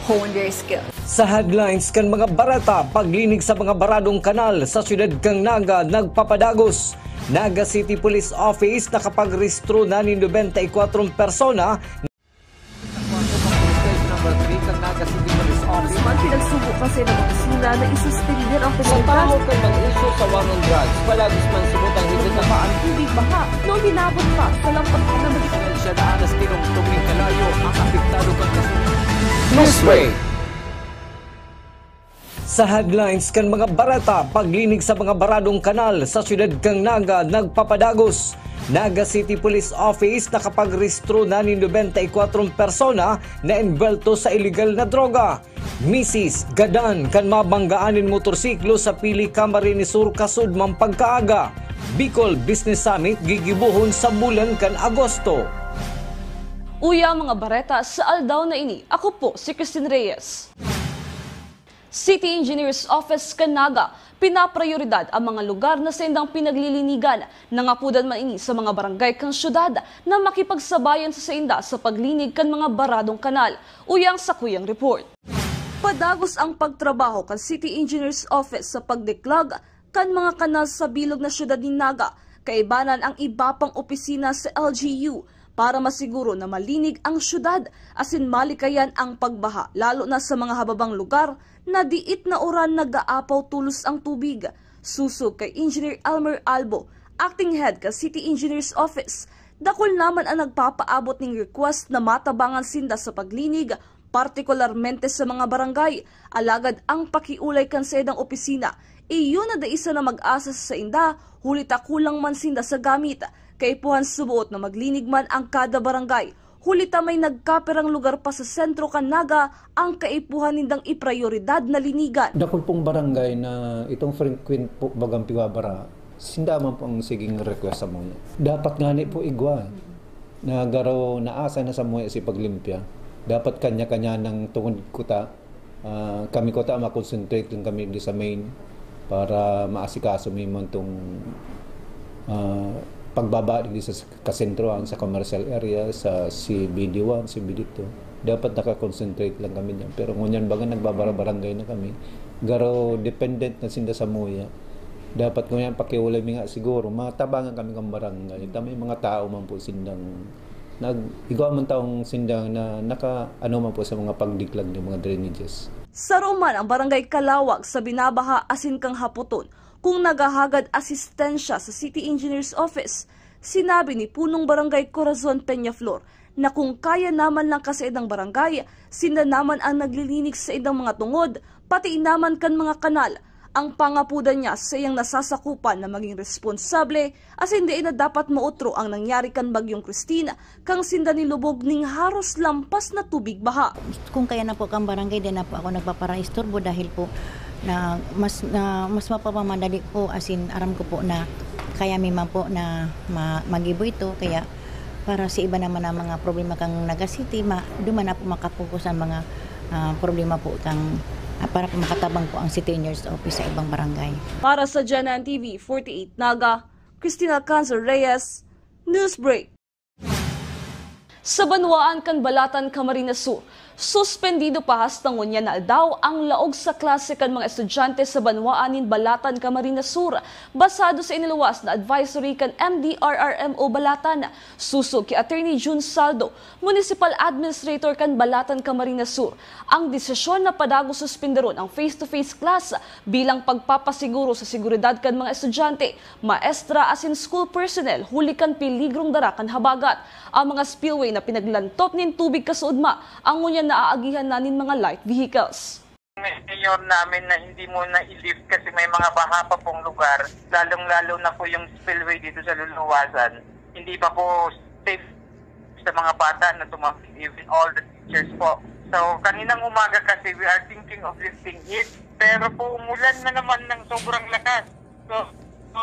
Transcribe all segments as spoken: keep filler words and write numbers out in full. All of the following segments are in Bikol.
hone their skills. Sa headlines kan mga bareta, paglinig sa mga baradong kanal sa siyudad kan Naga nagpapadagos. Naga City Police Office nakapagrehistro na nin nobenta y kwatro persona. Number three kan Naga City Police Office. Man pinagsubo kasi ng opisina na isuspender ang Sa komunidad. Tahaw kan mag-issue sa war on drugs, palagis man subot ang higit na Ang tubig baha na uminabot pa sa lampas na magiging Siya daan na tinungtong nin kalayo ang apektado kan kasunod. Newsway. Sa headlines kan mga bareta, paglinig sa mga baradong kanal sa siyudad kan Naga nagpapadagos. Naga City Police Office nakapagrehistro na nin nobenta y kwatro persona na envuelto sa iligal na droga. Misis, gadan kan mabanggaan nin motorsiklo sa Pili Camarines Sur, Casudman pagkaaga. Bicol Business Summit gigibohon sa bulan kan Agosto. Uya mga bareta sa aldaw na ini, ako po si Christine Reyes. City Engineer's Office kan Naga, pinaprioridad ang mga lugar na saindang pinaglilinigan. Nangapudan man ini sa mga barangay kan syudad na makipagsabayan sa sainda sa paglinig kan mga baradong kanal. Uya ang sakuyang report. Padagos ang pagtrabaho kan City Engineer's Office sa pagdiklag kan mga kanal sa bilog na syudad nin Naga, kaibanan ang iba pang opisina sa L G U para masiguro na malinig ang syudad asin malikayan ang pagbaha, lalo na sa mga hababang lugar na diit na uran nag-aapaw tolos ang tubig. Susog kay Engineer Elmer Albo, Acting Head kan City Engineer's Office, dakul naman ang nagpapaabot nin request na matabangan sinda sa paglinig, partikularmente sa mga barangay. Alagad ang pakiolay kan saindang opisina, iyo na dai sana mag-asa sa sainda, huli ta kulang man sinda sa gamit. Kaipuhan suboot na maglinig man ang kada barangay, huli ta may nagkapirang lugar pa sa sentro kan Naga ang kaipuhan nindang iprayoridad na linigan. Dakul pong barangay na itong frequent po bagang piwabara, sinda man po ang siging request sa mga. Dapat ngani po igwa na garo naasa na sa mga si paglimpya. Dapat kanya-kanya ng tungod kuta. Ah, kami kuta, ma-concentrate lang kami di sa main para maasikaso mi man tong, ah, pagbaba di sa kasentrohan, sa commercial area, sa C B D one, C B D two. Dapat nakakonsentrate lang kami diyan. Pero ngunyan baga nagbabara-barangay na kami, garo dependent na sinda sa muya. Dapat ngunyan pakiulay mi nga siguro, matabangan kami kang barangay. Ta may mga tao man po sindang nag-, igwa man taong sindang na naka, ano man po sa mga pagdiklag ng mga drainages. Saro man ang Barangay Kalawag sa binabaha asin kang hapoton, kung naghahagad asistensya sa City Engineer's Office. Sinabi ni Punong Barangay Corazon Peñaflor na kung kaya naman lang kasaidang barangay, sinda naman ang naglilinig sa saindang mga tungod, pati naman kan mga kanal. Ang pangapudan niya sa iyang nasasakupan na maging responsable asin dai na dapat maotro ang nangyari kan Bagyong Christine, kang sinda nilubog ning haros lampas na tubig baha. Kung kaya na po kang barangay, di na po ako nagpaparaisturbo dahil po na mas, na mas mapapamadali po, as in, aram ko po na kaya mi man po na ma-, magibo ito, kaya para sa iba naman na mga problema kang Naga City, ma-, duman na po makapokus ang mga, ah, problema po kang, ah, para po makatabang po ang City Engineers Office sa ibang barangay. Para sa Janan T V forty-eight Naga, Christina Cancer Reyes, Newsbreak. Sa banwaan kan Balatan, Camarines Sur, suspendido pa hasta ngunyan na aldaw ang laog sa klase kan mga estudyante sa banwaan nin Balatan, Camarines Sur, basado sa iniluwas na advisory kan M D R R M O Balatan. Susog ki Attorney Jun Saldo, Municipal Administrator kan Balatan, Camarines Sur, ang desisyon na padagos suspenderon ang face-to-face class bilang pagpapasiguro sa seguridad kan mga estudyante, maestra asin school personnel huli kan peligrong dara kan habagat. Ang mga spillway na pinaglantop nin tubig kasuodma, ang ngunyan naaagihan na nin mga light vehicles. Mayor namin na hindi muna i-lift kasi may mga baha pa pong lugar, lalong-lalo na po yung spillway dito sa Luluwasan. Hindi pa po safe sa mga bata na tumawid, even all the teachers po. So, kaninang umaga kasi, we are thinking of lifting it. Pero po, umulan na naman ng sobrang lakas. So, so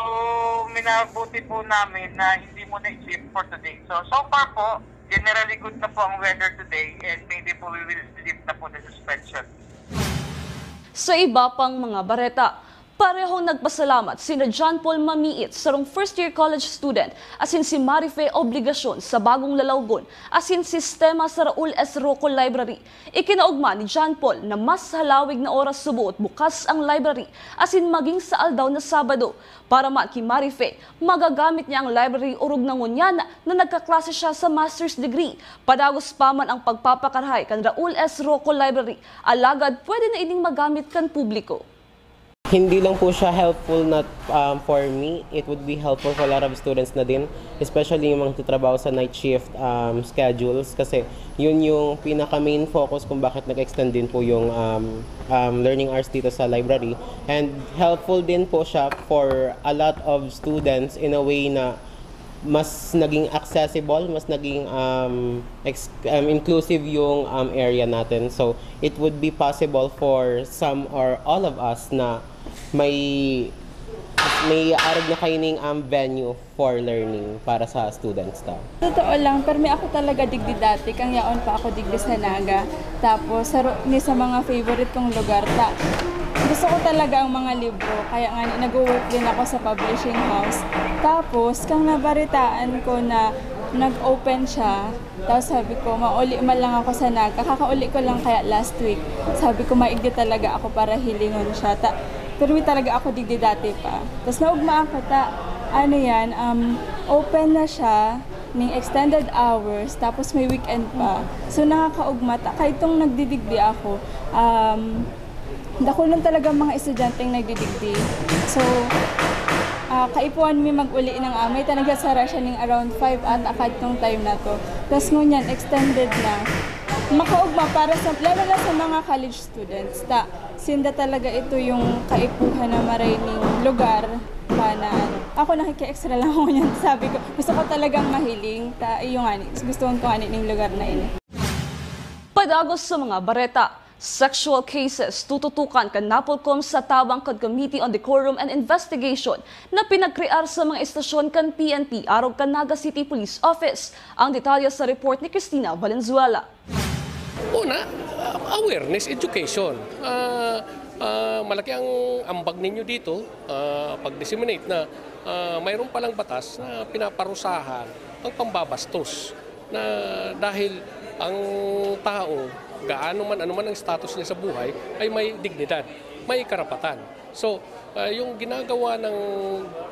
minabuti po namin na hindi muna i-lift for today. So, so far po, generally good na po ang weather today and maybe po we will lift na po the suspension. Sa iba pang mga bareta, Parehong nagpasalamat sina John Paul Mamiit, sarong first year college student, asin si Marife Obligacion sa bagong lalawgon asin sistema sa Raul S. Roco Library. Ikinaogma ni John Paul na mas halawig na oras suboot bukas ang library asin maging sa aldaw na Sabado. Para man ki Marife, magagamit niya ang library orog na ngunyan na nagkaklase siya sa master's degree. Padagos pa man ang pagpapakarahay kan Raul S. Roco Library, alagad pwede na ining magamit kan publiko. Hindi lang po siya helpful na, um, for me, it would be helpful for a lot of students na din, especially yung mga nagtatrabaho sa night shift, um, schedules, kasi yun yung pinaka main focus kung bakit nag-extend din po yung, um, um, learning hours dito sa library. And helpful din po siya for a lot of students in a way na mas naging accessible, mas naging, um, ex- um, inclusive yung, um, area natin. So, it would be possible for some or all of us na may may arog na kaining, um, venue for learning para sa students ta. Totoo lang, permi ako talaga digdi dati, kang yaon pa ako digdi sa Naga. Tapos, saro ni sa mga favorite kong lugar ta. Gusto ko talaga ang mga libro, kaya nga ni- nag-work din ako sa publishing house. Tapos, kang nabaritaan ko na nag-open siya, tapos sabi ko, mauli man lang ako sa Naga. Kakauli ko lang kaya last week. Sabi ko, maigdi talaga ako para hilingon siya. Ta, pero may talaga ako digdi dati pa. Tapos naugma ako ta, ano yan, um, open na siya ning extended hours, tapos may weekend pa. So nakakaugma ta, kahit tong nagdidigdi ako, um, dakulon talaga mga estudyanteng nagdidigdi. So, ah, kaipuhan mi mag-uli ng amay, ta nagsasara siya ning around five ata kadtong time na to. Tapos ngunyan, extended na. Makaugma para sa, lalo na sa mga college students. Ta, sinda talaga ito yung kaipuhan na maray ning lugar pa na ano. Ako nakiki-extra lang ako niyan. Sabi ko, gusto ko talagang mahiling. Ta, iyo nga ni, gusto ko nga ni ning lugar na ini. Padagos sa mga bareta, sexual cases tututukan kan NAPOLCOM sa tabang kan Committee on Decorum and Investigation na pinagkrear sa mga estasyon kan P N P arog kan Naga City Police Office. Ang detalye sa report ni Christina Valenzuela. Una, uh, awareness, education. Uh, uh, malaki ang ambag ninyo dito, uh, pag-disseminate na uh, mayroon palang batas na pinaparusahan ang pambabastos. Na dahil ang tao, gaano man, ano man ang status niya sa buhay, ay may dignidad, may karapatan. So, uh, yung ginagawa ng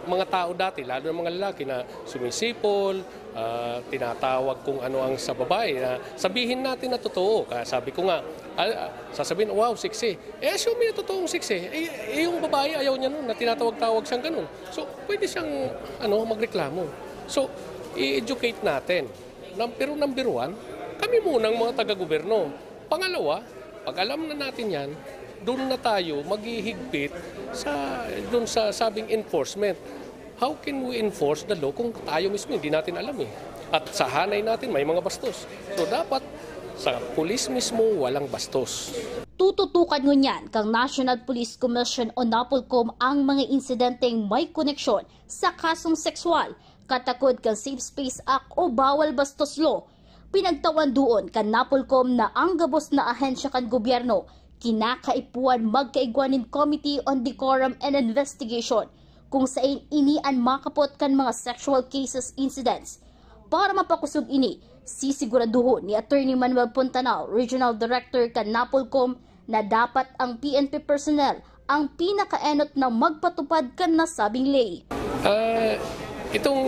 mga tao dati, lalo ng mga lalaki na sumisipol, uh, tinatawag kung ano ang sa babae, na sabihin natin na totoo. Kaya sabi ko nga, uh, sasabihin, wow, sexy. Eh, assume na totoong sexy. Eh, eh, yung babae, ayaw niya nun, na tinatawag-tawag siyang ganun. So, pwede siyang ano, magreklamo. So, i-educate natin. Pero number one, kami munang mga taga-gobyerno. Pangalawa, pag alam na natin yan, doon na tayo maghihigpit sa, doon sa sabing enforcement. How can we enforce the law kung tayo mismo hindi natin alam eh? At sa hanay natin may mga bastos. So dapat sa pulis mismo walang bastos. Tututukan ngunyan kang National Police Commission o NAPOLCOM ang mga insidenteng may koneksyon sa kasong sexual, katakod kan Safe Space Act o Bawal Bastos Law. Pinagtawan doon kan NAPOLCOM na ang gabos na ahensya kan gobyerno kinakaipuhan magkaigwa nin Committee on Decorum and Investigation, kung sain ini an makapot kan mga sexual cases incidents. Para mapakosog ini, sisiguraduhon ni Attorney Manuel Puntanao, Regional Director kan NAPOLCOM, na dapat ang P N P personnel ang pinakaenot na magpatupad kan nasabing ley. Ah, itong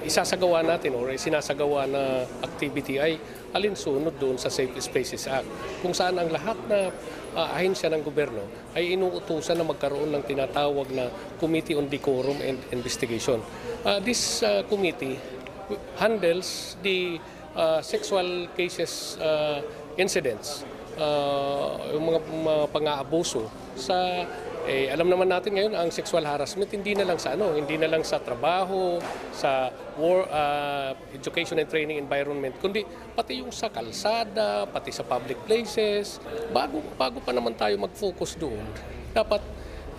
isasagawa natin or sinasagawa na activity ay alinsunod doon sa Safe Spaces Act, kung saan ang lahat na ah, ahensya ng gobyerno ay inuutusan na magkaroon ng tinatawag na Committee on Decorum and Investigation. Ah, this ah, committee handles the uh, sexual cases, uh, incidents, uh, yung mga, mga pang-aabuso sa, eh, alam naman natin ngayon ang sexual harassment hindi na lang sa ano, hindi na lang sa trabaho, sa war, uh, education and training environment, kundi pati yung sa kalsada, pati sa public places. Bago bago pa naman tayo mag-focus doon, dapat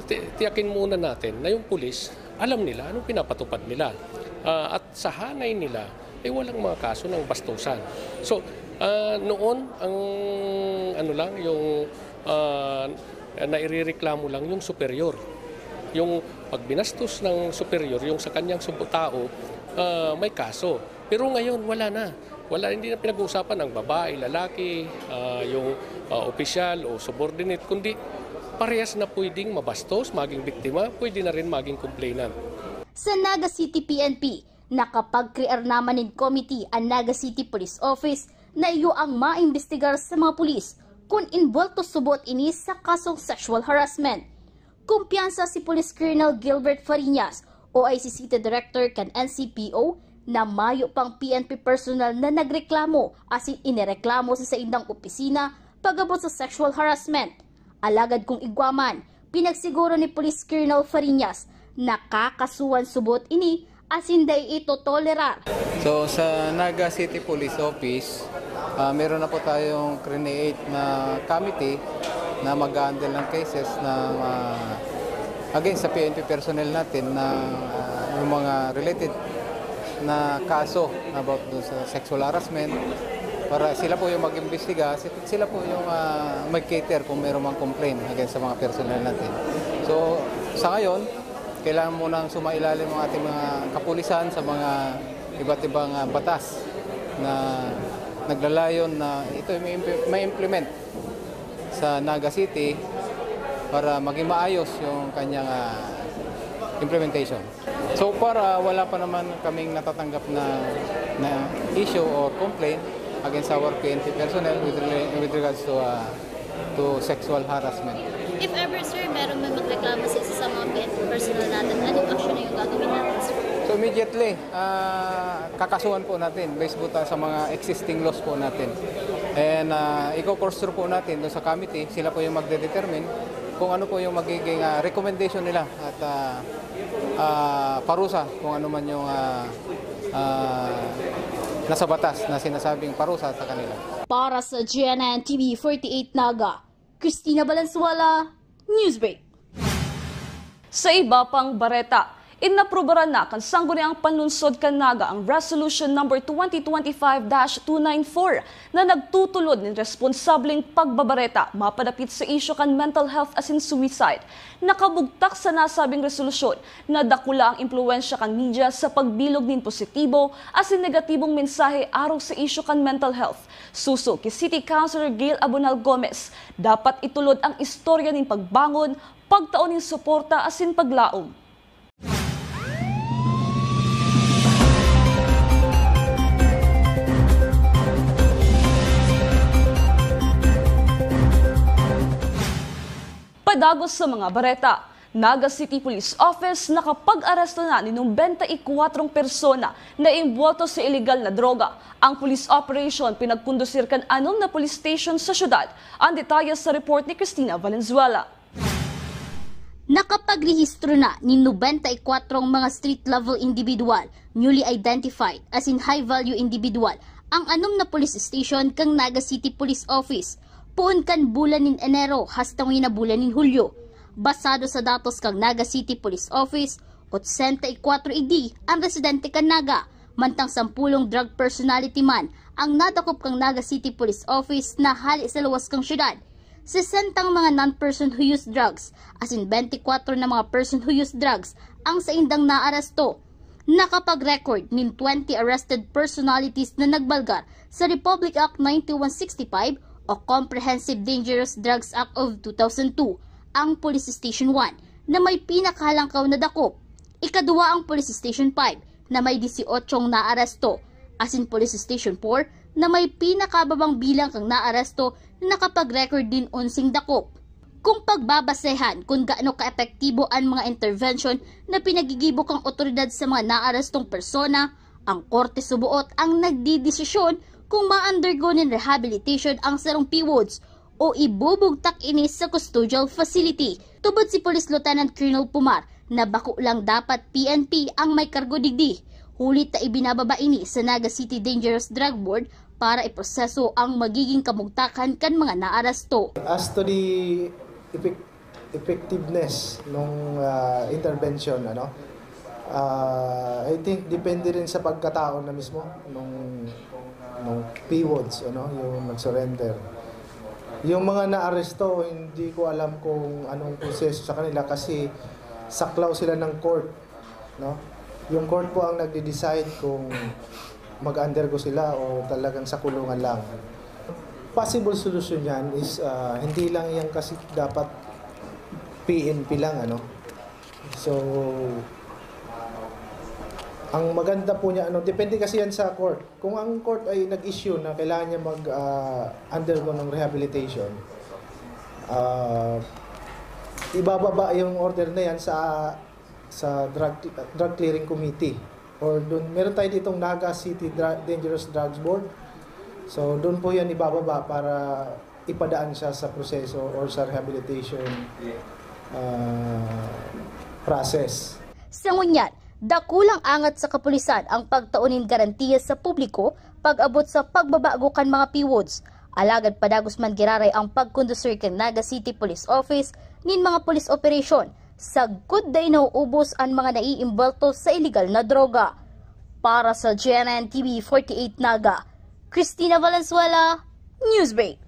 ti- tiyakin muna natin na yung pulis alam nila anong pinapatupad nila. Uh, at sa hanay nila, eh walang mga kaso ng bastusan. So, ah, noon, ang ano lang, yung ah, nairereklamo lang yung superior. Yung pagbinastos ng superior, yung sa kanyang subo tao, ah, may kaso. Pero ngayon, wala na. Wala, hindi na pinag-uusapan ang babae, lalaki, ah, yung, ah, opisyal o subordinate, kundi parehas na pwedeng mabastos, maging biktima, pwede na rin maging complainant. Sa Naga City P N P, nakapagkrear naman nin committee an Naga City Police Office na iyo ang maimbestigar sa mga pulis kun involto subot ini sa kasong sexual harassment. Kumpiyansa si Police Colonel Gilbert Fariñas, O I C City Director kan N C P O, na mayo pang P N P personnel na nagreklamo asin inireklamo sa saindang opisina pag-abot sa sexual harassment. Alagad kung igwa man, pinagsiguro ni Police Colonel Fariñas na kakasuhan subot ini asin dai ito tolerar. So, sa Naga City Police Office, ah, meron na po tayong create na committee na mag-handle ng cases na, ah, against sa P N P personnel natin na, ah, yung mga related na kaso about dun sa sexual harassment, para sila po yung mag-imbestiga, si-, sila po yung, ah, mag-cater kung meron mang complaint against sa mga personnel natin. So, sa ngayon, kailangan munang sumailalim ang ating mga kapulisan sa mga iba't ibang, ah, batas na naglalayon na ito ay ma-imp-, ma-implement sa Naga City para maging maayos yung kanyang, ah, implementation. So far, ah, wala pa naman kaming natatanggap na, na issue or complaint against our P N P personnel with rela-, with regards to, ah, to sexual harassment. If ever, sir, meron may magreklamo sa isa sa mga P N P personnel natin, anong action na yung gagawin natin, sir? So, immediately, ah, kakasuhan po natin based po ta-, sa mga existing laws po natin. And, ah, iko-course through po natin doon sa committee, sila po yung magde-determine kung ano po yung magiging, ah, recommendation nila at, ah, ah, parusa kung ano man yung, ah, ah, nasa batas na sinasabing parusa sa kanila. Para sa G N N T V forty-eight Naga, Christina Valenzuela, Newsbreak. Sa iba pang bareta, inaprubaran na kan Sangguniang Panlunsod kan Naga ang Resolution Number twenty twenty-five dash two nine four na nagtutulod nin responsableng pagbabareta mapadapit sa isyu kan mental health asin suicide. Nakabugtak sa nasabing resolusyon na dakula ang impluwensya kan media sa pagbilog nin positibo asin negatibong mensahe arog sa isyu kan mental health. Suso ki City Councilor Gail Abonal Gomez, dapat itulod ang istorya nin pagbangon, pagtao nin suporta asin paglaom. Padagos sa mga bareta, Naga City Police Office nakapag-aresto na nin nobenta y kwatro persona na imbwolto sa ilegal na droga. Ang police operation pinagkondusir kan anom na police station sa syudad. Ang detalye sa report ni Christina Valenzuela. Nakapagrehistro na nin nobenta y kwatro mga street-level individual, newly identified asin high-value individual ang anom na police station kan Naga City Police Office, poon kan bulan nin Enero hasta ngina bulan nin Hulyo. Basado sa datos kan Naga City Police Office, otsenta y kwatro idi an residente kan Naga, mantang sampulong drug personality man ang nadakop kan Naga City Police Office na hale sa luwas kan syudad. Sesenta ang mga non-person who use drugs, asin bente kwatro na mga person who use drugs ang saindang naaresto. Nakapag-record nin twenty arrested personalities na nagbalgar sa Republic Act ninety-one sixty-five o Comprehensive Dangerous Drugs Act of two thousand two ang Police Station one na may pinakahalangkaw na dakop. Ikaduwa ang Police Station five na may dieciocho ang naaresto, asin Police Station four na may pinakababang bilang kan naaresto na nakapag-record nin onseng dakop. Kung pagbabasehan kun gaano kaepektibo an mga intervention na pinagigibo kan awtoridad sa mga naarestong persona, ang korte suboot ang nagdedesisyon kung ma-undergo nin rehabilitation ang sarong PWDs o ibubugtak ini sa custodial facility. Tubod si Police Lieutenant Colonel Pumar na bako lang dapat P N P ang may kargo digdi, huli ta ibinababa ini sa Naga City Dangerous Drug Board para iproseso ang magiging kamugtakan kan mga naaresto. As to the effect-, effectiveness nung, ah, intervention, ano, ah, I think depende rin sa pagkatao na mismo nung, nung PWDs, ano, yung nag-surrender. Yung mga naaresto, hindi ko alam kung anong proseso sa kanila kasi Saklaw sila ng court, no? Yung court po ang nagde-decide kung mag-undergo sila o talagang sa kulungan lang. Possible solusyon niyan is, ah, hindi lang yan kasi dapat P N P lang, ano? So, ang maganda po niya, ano, depende kasi yan sa court. Kung ang court ay nag-issue na kailangan niya mag, ah, undergo ng rehabilitation, ah, ibababa yung order na yan sa, sa drug, drug clearing committee. Or dun, meron tayo ditong Naga City Dra-, Dangerous Drugs Board. So, doon po yan ibababa para ipadaan siya sa proseso or sa rehabilitation, ah, process. Sa ngunyan, dakulang angat sa kapulisan ang pagtao nin garantiya sa publiko pag-abot sa pagbabago kan mga P W Ds. Alagad padagos man giraray ang pagkondusir kan Naga City Police Office nin mga police operation, sagkod dai nauubos an mga naiimbwelto sa iligal na droga. Para sa G N N T V forty-eight Naga, Christina Valenzuela, Newsbreak.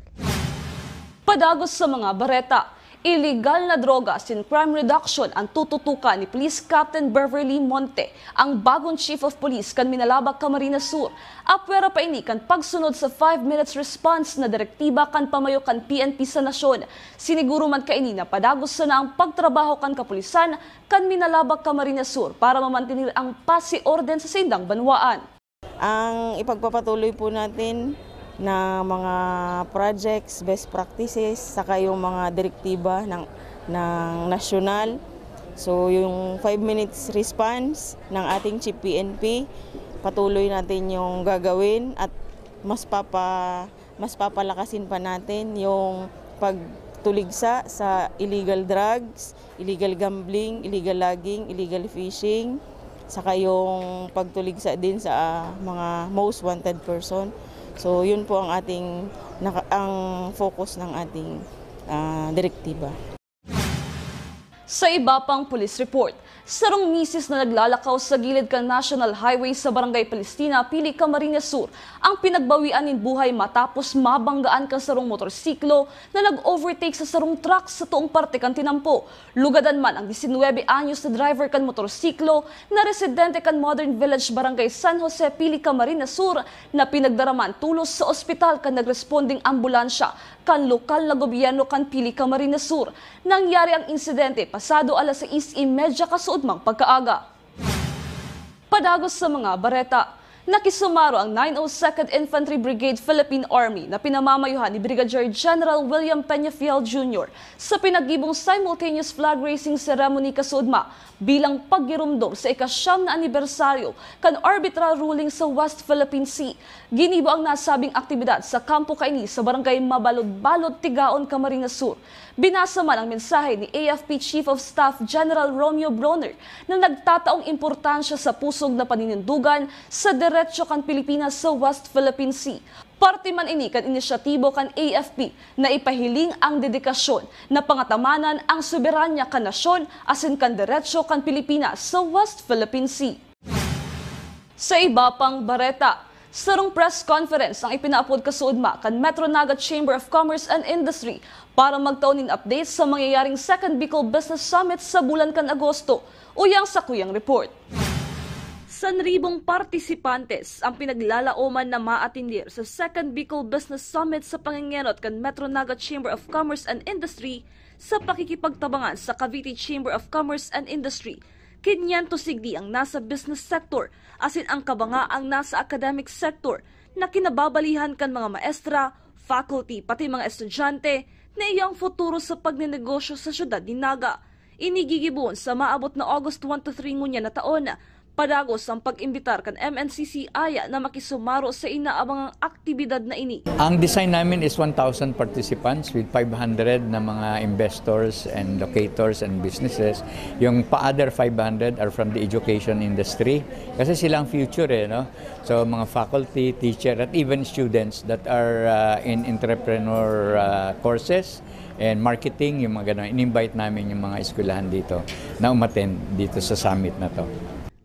Padagos sa mga bareta. Iligal na droga asin crime reduction ang tututukan ni Police Captain Beverly Monte, ang bagong Chief of Police kan Minalabac, Camarines Sur. Apwera pa ini kan pagsunod sa five minutes response na direktiba kan pamayo kan P N P sa nasyon. Siniguro man kaini na padagos sana ang pagtrabaho kan kapulisan kan Minalabac, Camarines Sur para mamantener ang pasi orden sa saindang banwaan. Ang ipagpapatuloy po natin na mga projects, best practices, saka yung mga direktiba ng, ng nasyonal. So, yung five minutes response ng ating Chief P N P, patuloy natin yung gagawin at mas papa, mas papalakasin pa natin yung pagtuligsa sa illegal drugs, illegal gambling, illegal logging, illegal fishing, saka yung pagtuligsa din sa, ah, mga most wanted person. So, yun po ang ating naka-, ang focus ng ating, ah, direktiba. Sa iba pang police report, sarong misis na naglalakaw sa gilid kan National Highway sa Barangay Palestina, Pili, Camarines Sur, ang pinagbawian nin buhay matapos mabanggaan kan sarong motorsiklo na nag-overtake sa sarong truck sa toong parte kan tinampo. Lugadan man ang disinwebe anyos na driver kan motorsiklo na residente kan Modern Village, Barangay San Jose, Pili, Camarines Sur, na pinagdara man tolos sa ospital kan nagrespondeng ambulansya kan lokal na gobyerno kan Pili, Camarines Sur. Nangyari ang insidente pasado alas sais y media kasuodmang pagkaaga. Padagos sa mga bareta. Nakisumaro ang nine oh second Infantry Brigade Philippine Army na pinamamayuhan ni Brigadier General William Peñafiel Junior sa pinaggibong simultaneous flag raising ceremony kasuodma bilang paggiromdom sa ikasyam na anibersaryo kan arbitral ruling sa West Philippine Sea. Ginibo ang nasabing aktibidad sa kampo kaini sa Barangay Mabalod-balod, Tigaon, Camarines Sur. Binasa man ang mensahe ni A F P Chief of Staff General Romeo Brawner na nagtataong importansya sa pusog na paninindugan sa deretso kan Pilipinas sa West Philippine Sea. Parte man ini kan inisyatibo kan A F P na ipahiling ang dedikasyon na pangatamanan ang soberanya kan nasyon asin kan deretso kan Pilipinas sa West Philippine Sea. Sa iba pang bareta, sarong press conference ang ipinaapod kasuodma kan Metro Naga Chamber of Commerce and Industry para magtao nin update sa mangyayaring Second Bicol Business Summit sa bulan kan Agosto. Uyang sakuyang report. Sanribong partisipantes ang pinaglalaoman na maatender sa Second Bicol Business Summit sa pangengenot kan Metro Naga Chamber of Commerce and Industry sa pakikipagtabangan sa Cavite Chamber of Commerce and Industry. Kinyantos sigdi ang nasa business sector, asin ang kabanga ang nasa academic sector na kinababalihan kan mga maestra, faculty, pati mga estudyante na iyo ang futuro sa pagnenegosyo sa siyudad nin Naga. Ini gigibohon sa maabot na August one to three ngunyan na taon. Padagos ang pag-imbitar kan M N C C I na makisumaro sa inaabangang aktibidad na ini. Ang design namin is one thousand participants with five hundred na mga investors and locators and businesses. Yung pa other five hundred are from the education industry. Kasi sila ang future eh, no? So mga faculty, teacher, at even students that are uh, in entrepreneur uh, courses and marketing, yung mga ganun. In-invite namin yung mga eskwelahan dito na umattend dito sa summit na to.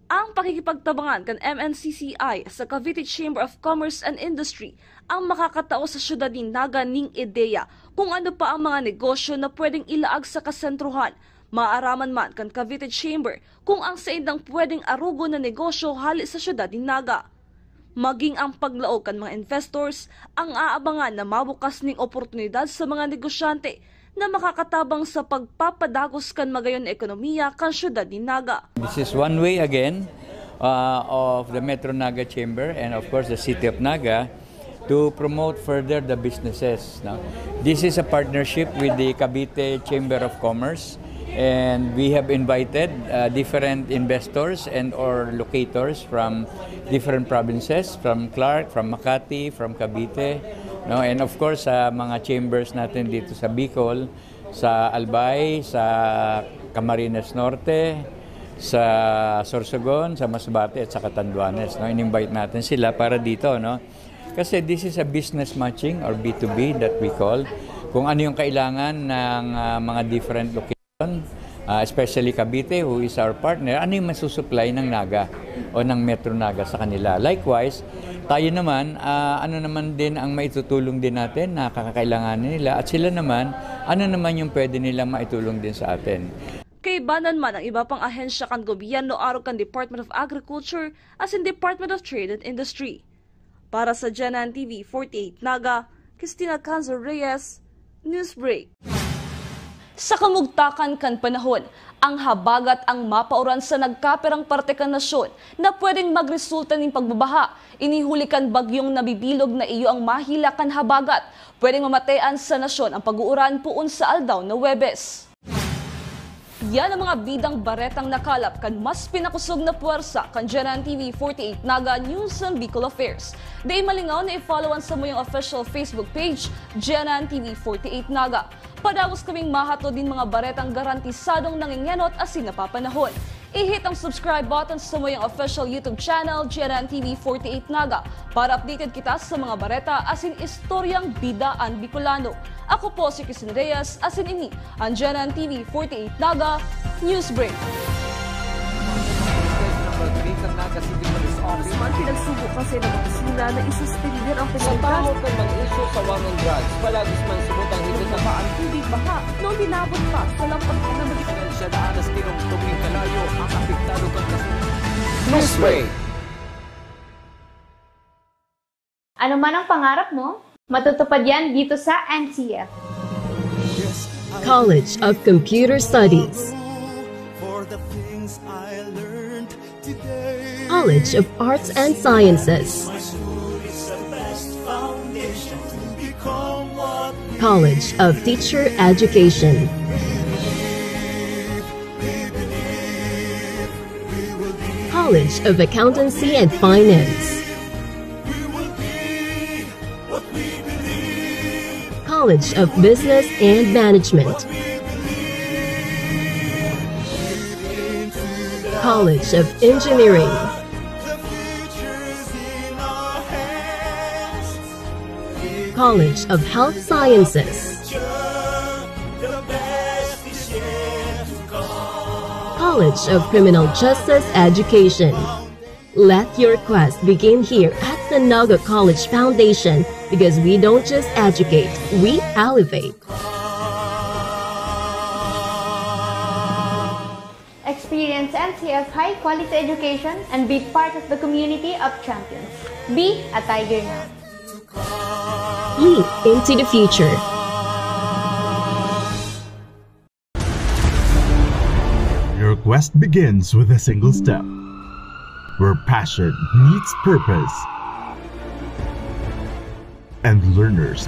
Ang pakikipagtabangan kan M N C C I sa Cavite Chamber of Commerce and Industry ang makakatao sa siyudad nin Naga nin ideya kung ano pa ang mga negosyo na pwedeng ilaag sa kasentruhan Maaraman man kan Cavite Chamber kung ang saindang pwedeng arogon na negosyo hale sa siyudad nin Naga. Maging ang paglaog kan mga investors ang aabangan na mabukas ning oportunidad sa mga negosyante na makakatabang sa pagpapadagos kan magayon na ekonomiya kan siyudad nin Naga. This is one way again, uh, of the Metro Naga Chamber and of course the City of Naga to promote further the businesses, no? This is a partnership with the Cavite Chamber of Commerce, and we have invited, uh, different investors and or locators from different provinces, from Clark, from Makati, from Cavite, no? And of course, sa mga chambers natin dito sa Bicol, sa Albay, sa Camarines Norte, sa Sorsogon, sa Masbate at sa Catanduanes, no? In-invite natin sila para dito, no? Kasi this is a business matching or B two B that we call. Kung ano yung kailangan ng, ah, mga different location, ah, especially Cavite, who is our partner, ano yung masusupply ng Naga o ng Metro Naga sa kanila. Likewise, tayo naman, ah, ano naman din ang maitutulong din natin na kakailanganin nila, at sila naman, ano naman yung pwede nilang maitulong din sa atin. Kaibanan man ang iba pang ahensya kan gobyerno arog kan Department of Agriculture asin Department of Trade and Industry. Para sa Genan T V forty-eight Naga, Christina Canzo Reyes, Newsbreak. Sa kamugtakan kan panahon, ang habagat ang mapauran sa nagkapirang parte kan nasyon na pwedeng magresulta nin pagbabaha. Ini huli kan bagyong nabibilog na iyo ang mahila kan habagat. Pwedeng mamatean sa nasyon ang pag-uuran poon sa aldaw na Huwebes. Yan ang mga bidang baretang nakalap kan mas pinakosog na puwersa kan Genan T V forty-eight Naga News and Bicol Affairs. Dai malingaw na i-follow an samuyang official Facebook page, Genan T V forty-eight Naga. Padagos kaming mahatod nin mga baretang garantisadong nangengenot asin napapanahon. I-hit ang subscribe button sa samuyang official YouTube channel, Genan T V forty-eight Naga, para updated kita sa mga bareta asin istoryang bida an Bicolano. Ako po si Christine Reyes, asin ini an Genan T V forty-eight Naga Newsbreak. Congressman, pinagsugo kasi ng opisina na isuspender ang Sa pagkakita. Tahaw kan mag-issue sa war on drugs, palagis man subot ang higit na Baba ang tubig baha noong inabot pa sa lampag na mag- Siya daan na sa tirong tubig kalayo ang apektado kan kasi. Newsbreak. Ano man ang pangarap mo, matutupad yan dito sa N C F. College of Computer Studies. College of Arts and Sciences. College of Teacher Education. College of Accountancy and Finance. College of Business and Management. College of Engineering. College of Health Sciences. College of Criminal Justice Education. Let your quest begin here at the Naga College Foundation, because we don't just educate, we elevate. Experience N C F high quality education and be part of the community of champions. Be a Tiger now. Leap into the future. Your quest begins with a single step, where passion meets purpose and learners.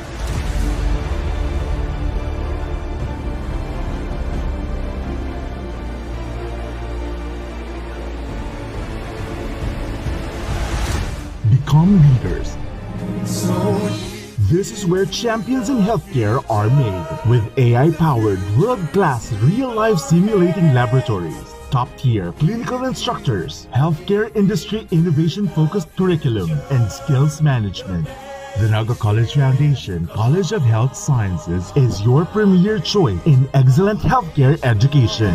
Become leaders. This is where champions in healthcare are made. With A I-powered, world-class, real-life simulating laboratories, top-tier clinical instructors, healthcare industry innovation-focused curriculum, and skills management. The Naga College Foundation College of Health Sciences is your premier choice in excellent healthcare education.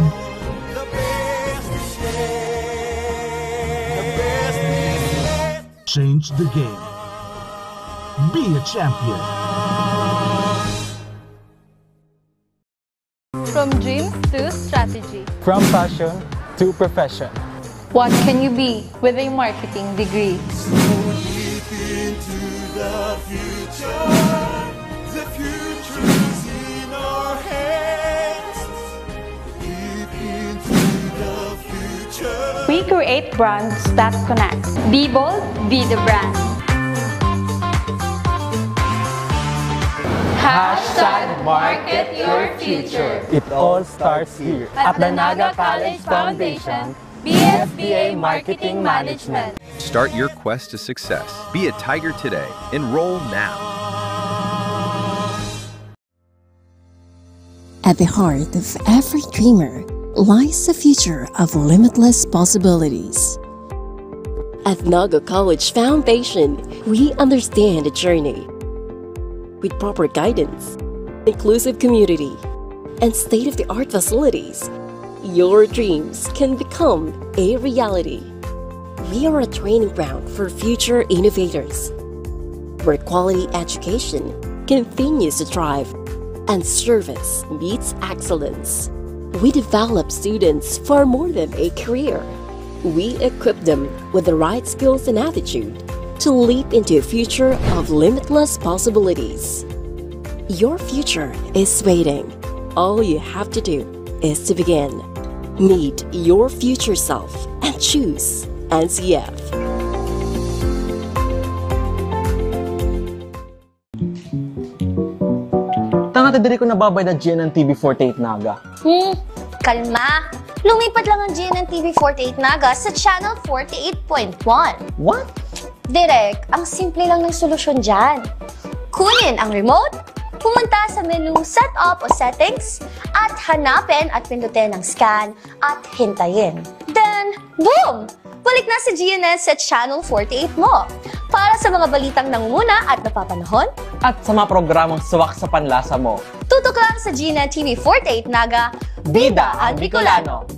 Change the game. Be a champion. From dreams to strategy. From passion to profession. What can you be with a marketing degree? Leap into the future. The future is in our hands. Leap into the future. We create brands that connect. Be bold, be the brand. Hashtag market your future. It all starts here. At the Naga College Foundation, B S B A Marketing Management. Start your quest to success. Be a Tiger today. Enroll now. At the heart of every dreamer lies the future of limitless possibilities. At Naga College Foundation, we understand the journey. With proper guidance, inclusive community, and state-of-the-art facilities, your dreams can become a reality. We are a training ground for future innovators, where quality education continues to thrive and service meets excellence. We develop students for more than a career. We equip them with the right skills and attitude to leap into a future of limitless possibilities. Your future is waiting. All you have to do is to begin. Meet your future self and choose N C F. Tanga ta diri ko nababayad na G N N T V forty-eight Naga. Hmm, kalma. Lumipat lang ang G N N T V forty-eight Naga sa Channel forty-eight point one. What? Direk, ang simple lang ng solusyon dyan. Kunin ang remote, pumunta sa menu Setup o Settings, at hanapin at pindutin ang Scan at hintayin. Then, boom! Balik na si G N N sa Channel forty-eight mo. Para sa mga balitang nangunguna at napapanahon, At sa mga programang suwak sa panlasa mo. Tutok lang sa G N N T V forty-eight Naga, Bida ang Bicolano.